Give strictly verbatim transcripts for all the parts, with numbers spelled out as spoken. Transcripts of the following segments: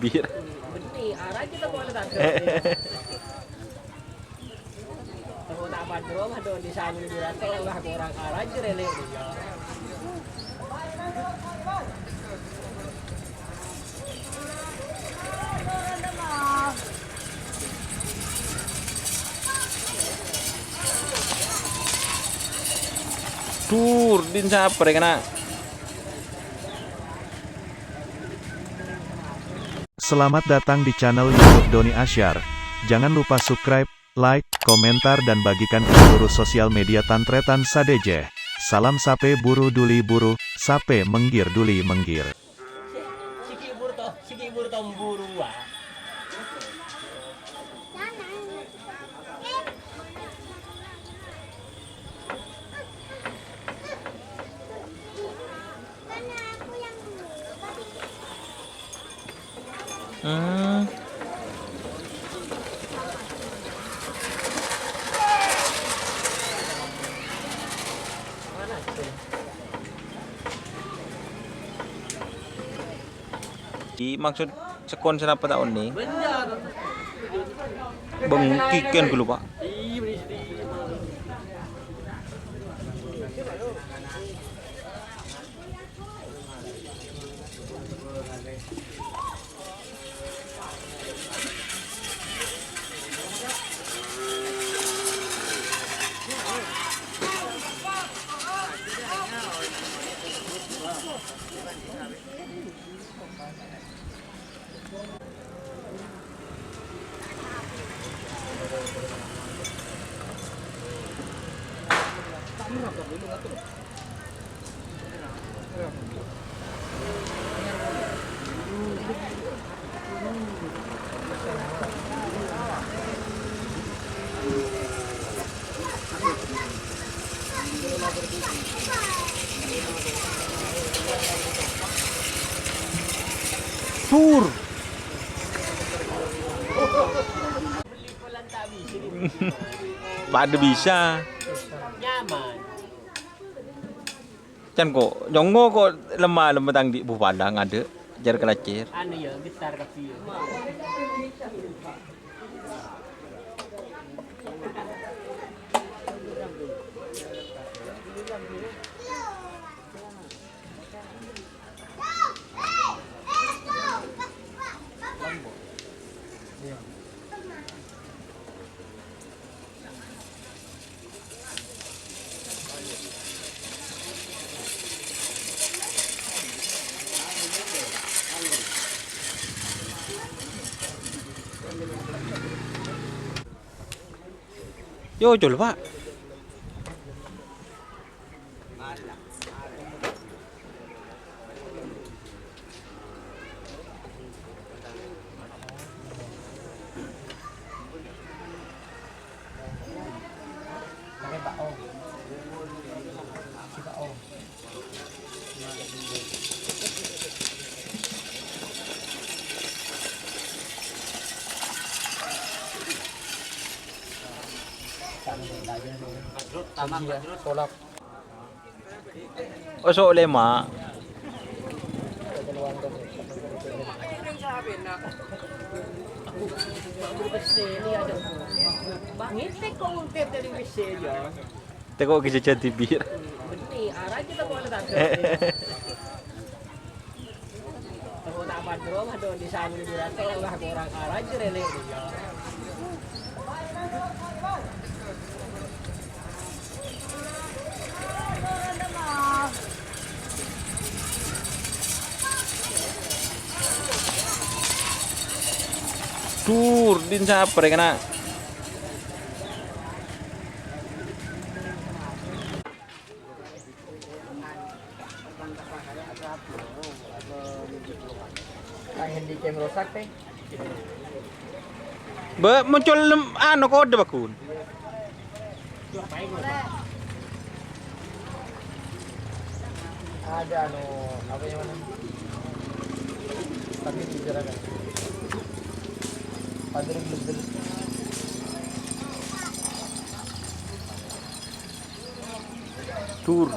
Bir. Benih, arah kita mau ada. Tunggu tak padro, aduh, di sana di Jurato, lah, kurang arah aja, Rene. Dur, din sapa rè kèna? Selamat datang di channel YouTube Doni Asyar. Jangan lupa subscribe, like, komentar, dan bagikan ke seluruh sosial media tan-tarètan sadhâjâ. Salam sapè buru duli buru, sapè mèngghir duli mèngghir. Siki buru to, siki buru to buru, wa. Hmm. Di maksud sekkon sè napa ta' onèng? Bengkikèn ghâllu, Pak. Sur. Padâ bisa. Nyaman. Can ko', nyongngo' ko' lemma-lemma tang di' bu padâ ngadâ', jâr kalacèr. Anu ya, getar kabbhi ya. Yo, jol, Pak. Tolak. Oso' lema'. Teko' ghi' jhâjhâ dibir. Teko' ta' padro, aduh, di sana di Jurato, lah, kurang arah aja, Rene. Dur, din sapa rè kèna? Tangan di cam rusak, teh. Bâ, muncul lem-, anu, kodè, Bagun. Ada, anu, apa yang mana? Tapi di jalan, kan? Pagar bener. Dur.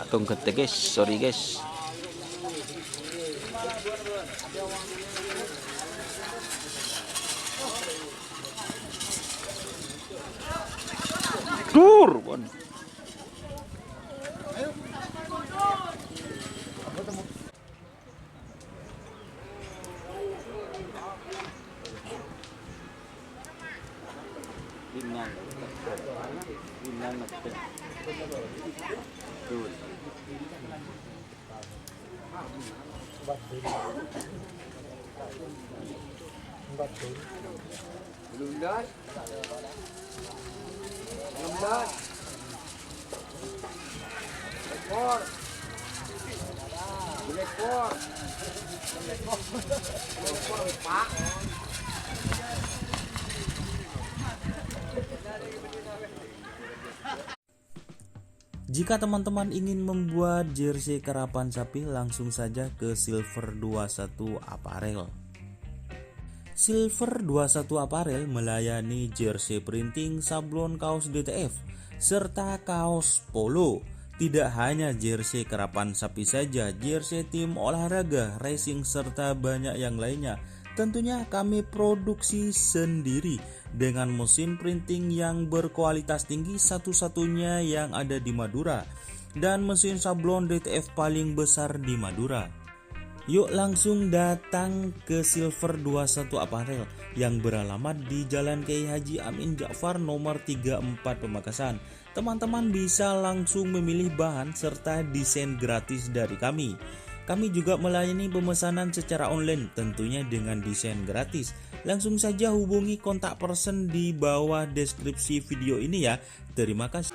Tongghâttè, guys. Sorry, guys. Dur, pon. Jika teman-teman ingin membuat jersey karapan sapi, langsung saja ke Silver dua satu Apparel. Silver dua satu Apparel melayani jersey printing, sablon kaos D T F, serta kaos polo. Tidak hanya jersey karapan sapi saja, jersey tim olahraga, racing, serta banyak yang lainnya. Tentunya kami produksi sendiri dengan mesin printing yang berkualitas tinggi, satu-satunya yang ada di Madura, dan mesin sablon D T F paling besar di Madura. Yuk langsung datang ke Silver dua satu Apparel yang beralamat di Jalan Kiai Haji Amin Ja'far nomor tiga empat Pamekasan. Teman-teman bisa langsung memilih bahan serta desain gratis dari kami. Kami juga melayani pemesanan secara online, tentunya dengan desain gratis. Langsung saja hubungi kontak person di bawah deskripsi video ini ya. Terima kasih.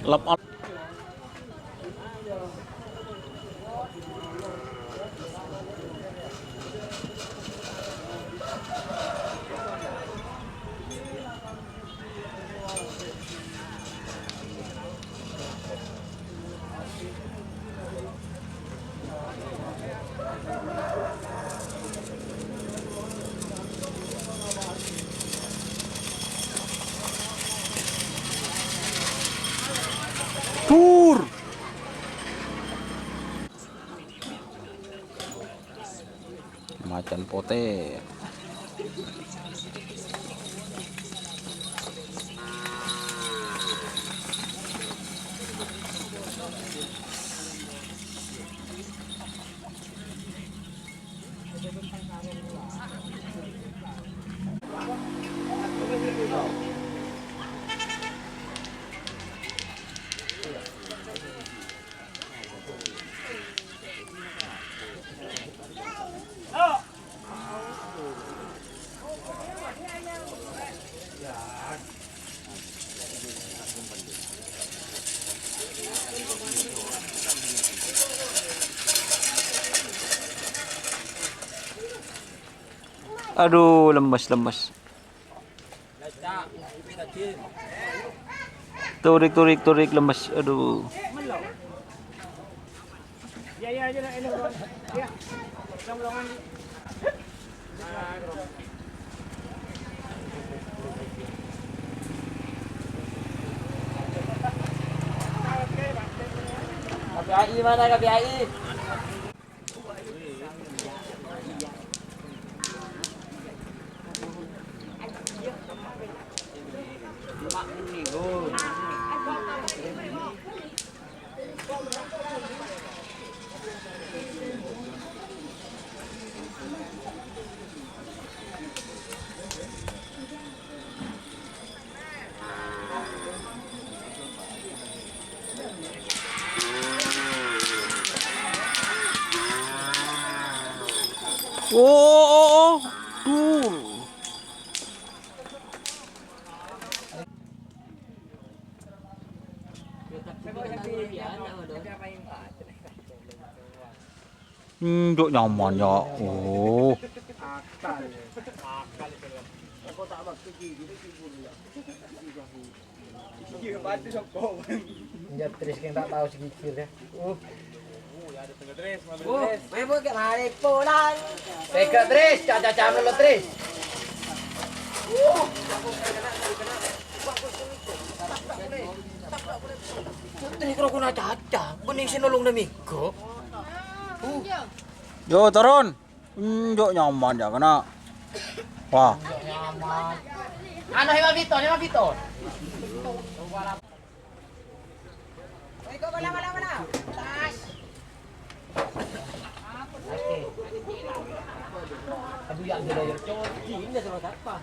Lep-, Pur. Macan potè. Aduh, lemes, lemes. Torik, torik, torik, lemes. Aduh. K P A I mana, K P A I? Oh, oh, oh. Duh. Enjok nyaman, ya. Oh. Ya, Tris, kan tak tahu segigir, ya. Uh. Oh, memang gak mari pulang. Pegang, Tris, caca-caca melulu, Tris. Tris, karo kuna caca, bening sing nolong namigo. Uh. Yo, turun. Enjok nyaman ya kena. Wah. Anu, hewan Vito, hewan Vito. Aduh, ya, udah, ya, cowok ini sama siapa?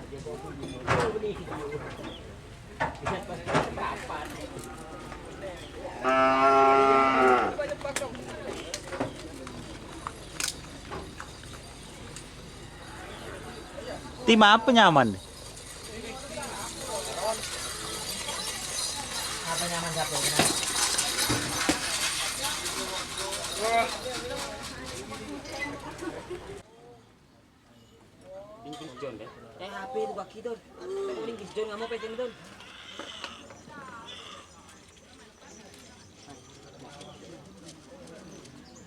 Tim apa nyaman? Apa nyaman satu? Inggris John, ya? Eh, H P itu bagi, Don. Inggris John, nggak mau pegang, Don.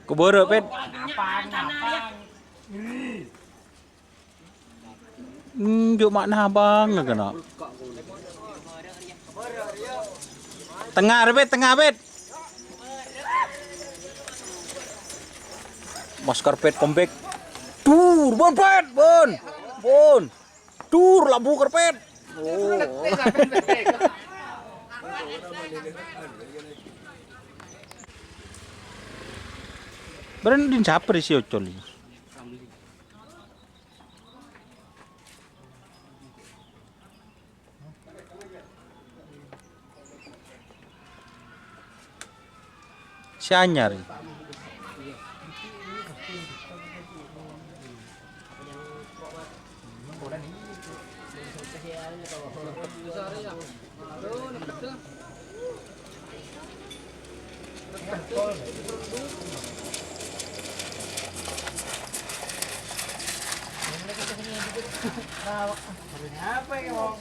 Kubur, Pet. Apaan, apaan? Enjok makna abang kena. Tengah, Pet, tengah, Pet. Masker, Pet, comeback. Dur, bon, Pet, bon. Bon. Dur, labu kerpet. Oh. Beren din saper si Ocol ini. Si anyar. Apa ini, Bang?